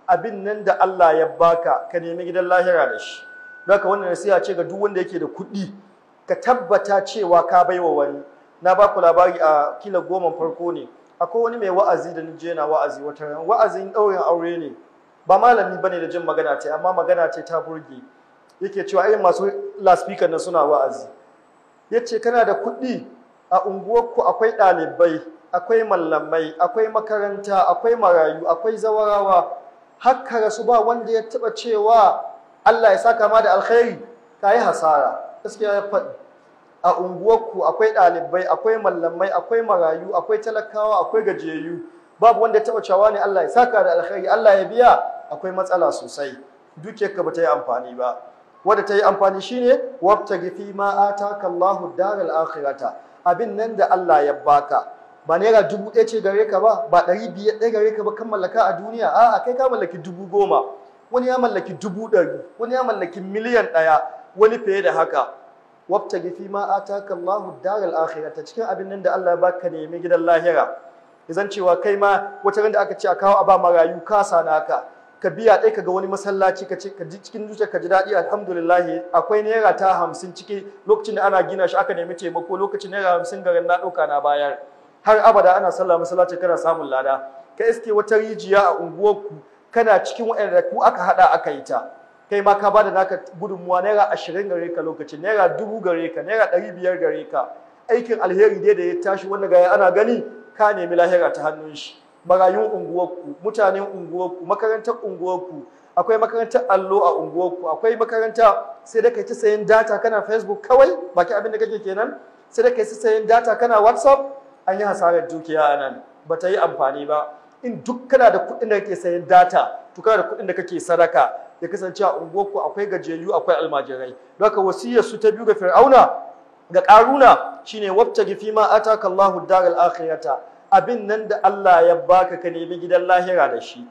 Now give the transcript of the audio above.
Abin nan da Allah ya baka, ka nemi gidan lahira da shi. Haka wannan nasiha ce ga duk wanda yake da kuɗi, ka tabbata cewa ka baiwa wani. Na ba ku labari a kila 10 farko ne, akwai wani mai wa'azi da nije na wa'azi wata ran, wa'azin ɗaurin aure ne, ba malami bane da jin magana ce, amma magana ce ta burge. Yake cewa irin masu loudspeaker nan suna wa'azi, yace kana da kuɗi a unguwarku, akwai ɗalibai, akwai mallamai, akwai makaranta, akwai marayu, akwai zawarawa, hakka rasu ba wanda ya taɓa cewa Allah ya saka ma da alkhairi, ka yi hasara. Gaskiya ya faɗi. A unguwarku akwai ɗalibai, akwai mallamai, akwai marayu, akwai talakawa, akwai gajiyayyu, babu wanda ya taɓa cewa ne Allah ya saka da alkhairi, Allah ya biya. Akwai matsala sosai, dukiyarka ba ta yi amfani ba. Wadda ta yi amfani shine wabtaghi fi ma ataka Allahu daral akhirata, abin nan da Allah ya baka, ba naira 1000 ce gare ka ba, ba 500 ɗaya gare ka ba kan mallaka a duniya, a'a kai ka mallaki 10,000, wani ya mallaki 100,000, wani ya mallaki 1,000,000, wani fiye da haka. Wabtaghi fi ma ataka Allahu daral akhirata, cikin abin nan da Allah ya baka nemi gidan lahira. Idan cewa kai ma wata ran da aka ce a kawo a ba marayu kasa naka, ka biya ɗaya ka ga wani masallaci, ka ce ka ji cikin zuciya ka ji daɗi, alhamdulillah akwai naira ta 50 ciki, lokacin da ana gina shi aka nemi taimako, lokacin naira 50 garin na ɗauka na bayar, har abada ana sallah masallaci kana samun lada. Ka iske wata rijiya a unguwarku, kana cikin waɗanda ku aka haɗa aka yi ta, kai ma ka bada naka gudunmuwa, naira 20 gare ka lokacin, naira 1000 gare ka, naira 500 gare ka. Aikin alheri dai da ya tashi wanda gaya ana gani, ka nemi lahira ta hannun shi. Marayun unguwarku, mutanen unguwarku, makarantar unguwarku, akwai makarantar allo a unguwarku, akwai makaranta, sai da kai ta sayan data kana Facebook kawai, baki abin da kake kenan, sai da kai ta sayan data kana WhatsApp, an yi hasarar dukiya a nan, ba ta yi amfani ba. In duk kana da kuɗin da kake sayan data, to kana da kuɗin da kake sadaka, ya kasance a unguwarku akwai gajiyayyu, akwai almajirai. Don haka wasiyar su ta biyu ga Fir'auna, ga Karuna, shine wabtaghi fi ma ataka Allahu daral akhirata, abin nan da Allah ya baka ka nemi gidan lahira da shi.